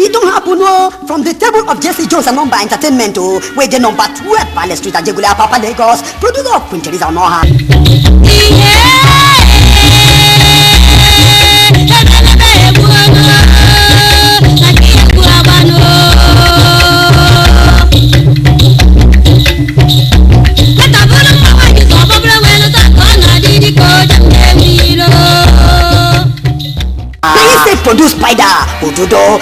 It don't happen, oh. From the table of Jesse Jones and Number Entertainment, oh, where the number 12 Palace Street, Ajegunle, Apapa, Lagos. Producer of Queen Teresa Onoha. Produce Spider, Ododo.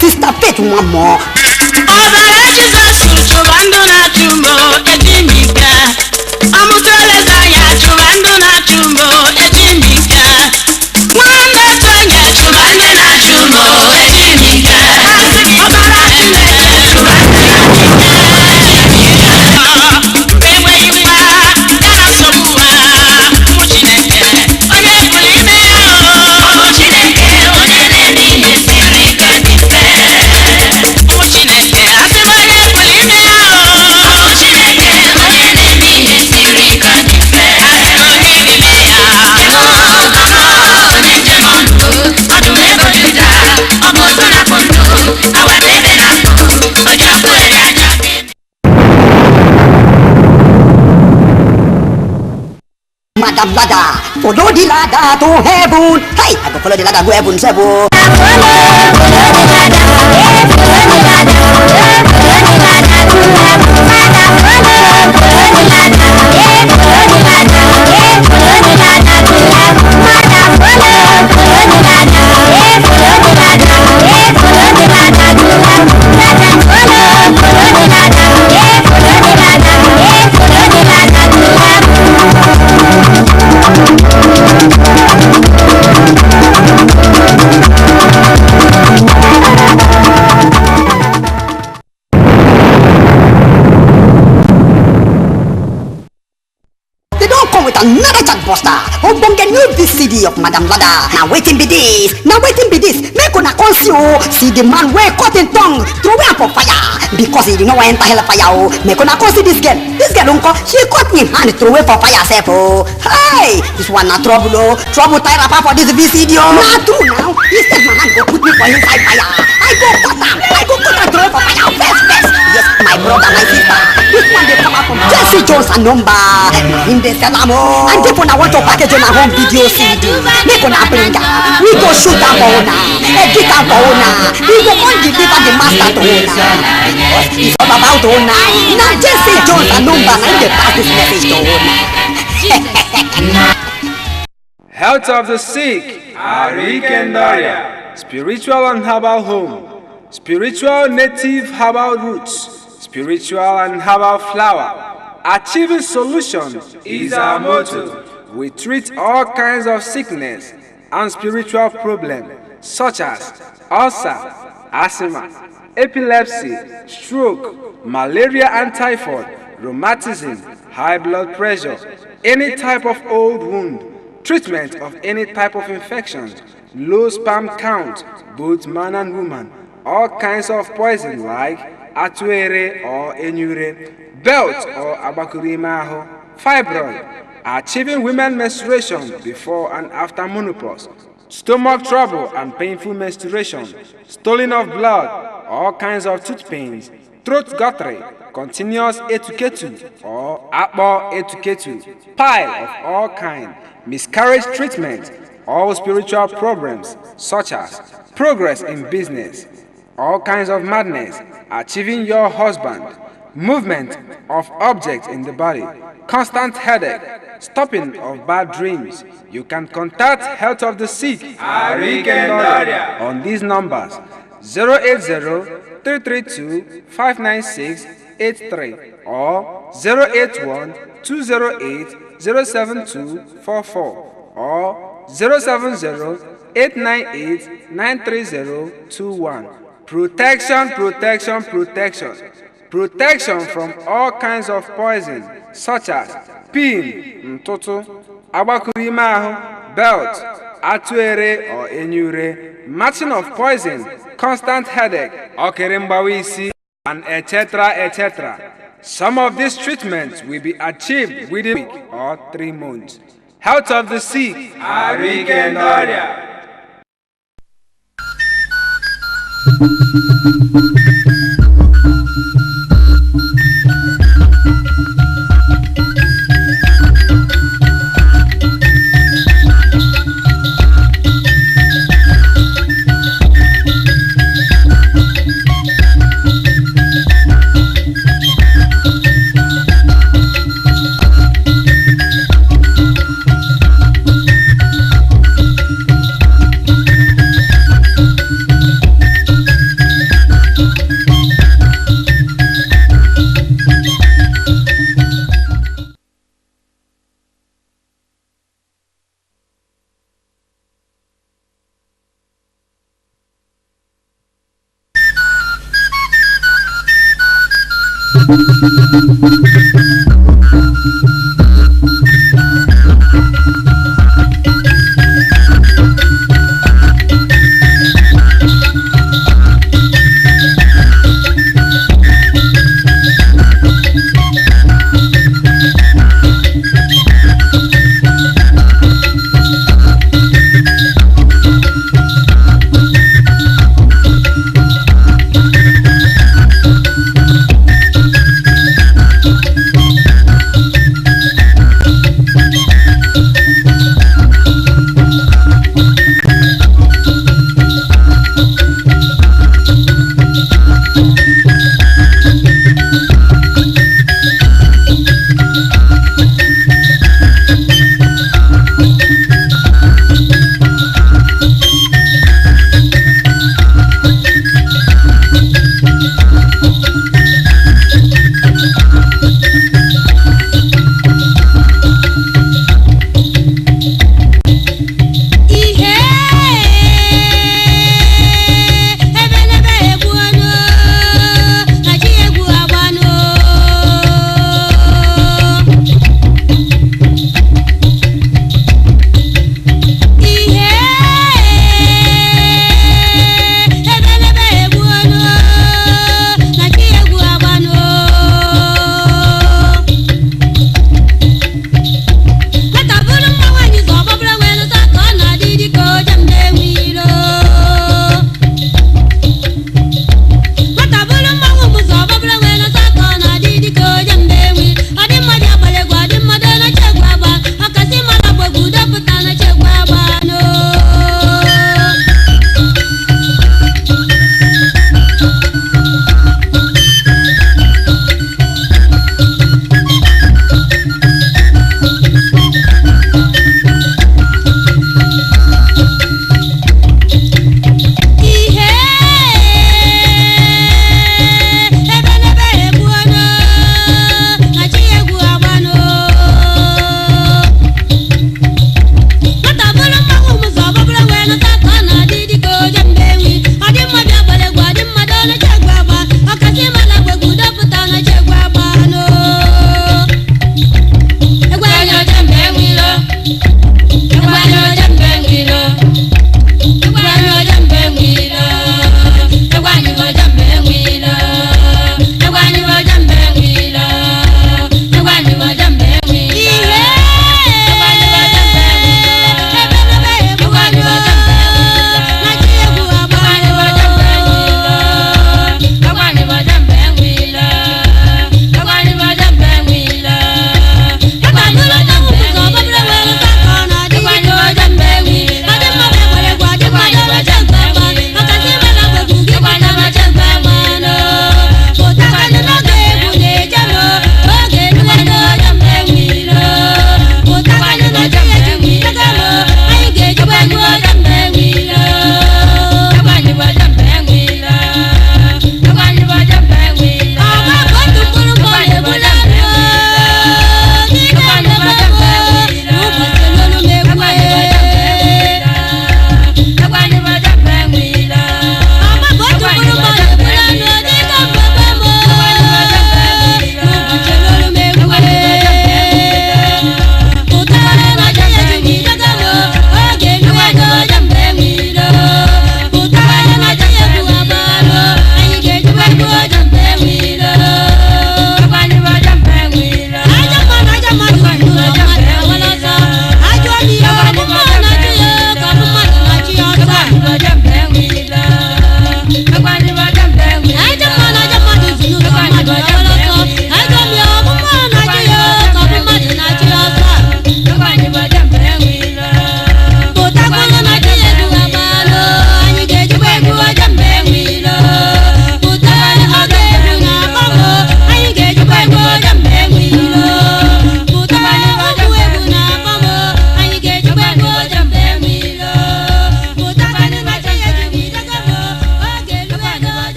Sister Faith one more. Madam Ladder, follow the ladder to heaven. Hey, I go follow the ladder go heaven, seven. Another jackbuster, Ogbonge new VCD of Madam Ladder. Now waiting be this, now waiting be this. Make una come see oh, see the man where cut in tongue, throw away for fire because he did not enter hell fire oh. Make una come see this girl, this girl uncle, she cut in hand throw away for fire self oh. Hey, this one na trouble oh, trouble tie wrapper for this VCD oh. Nah true now, instead my hand go put me for inside fire. I go cut am, I go cut am throw away for fire first first. Yes, my brother, my sister, this one they come out from Jesse Jones and Number. Him they sell am oh. And if una want to package on a home video CD, make una bring am. We go shoot am for una, edit am for una. We go on deliver the master to una. Because it's all about una. Now Jesse Jones and Number, now they pass this message to una. Health of the sick, Arikendoria, spiritual and herbal home, spiritual native herbal roots, spiritual and herbal flower. Achieving solution is our motto. We treat all kinds of sickness and spiritual problems such as ulcer, asthma, epilepsy, stroke, malaria and typhoid, rheumatism, high blood pressure, any type of old wound, treatment of any type of infections, low sperm count, both man and woman, all kinds of poison like atuere or enure, belt or abakurimaho, fibroid, achieving women menstruation before and after menopause, stomach trouble and painful menstruation, stolen of blood, all kinds of tooth pains, throat guthrie, continuous etuketu or akpo etuketu, pile of all kind, miscarriage treatment, all spiritual problems such as progress in business, all kinds of madness, achieving your husband, movement of objects in the body, constant headache, stopping of bad dreams. You can contact Health of the Sick on these numbers: 080-332-59683 or 081-208-07244 or 070-898-93021. Protection, protection, protection. Protection from all kinds of poison such as pin, ntụtụ, agbakụrụ ime ahụ, belt, atụere or enyure, matching of poison, constant headache, ọkịrị mgbawa isi, and etc. etc. Some of these treatments will be achieved within a week or 3 months. Health of the sick, Ahụike ndị ọrịa.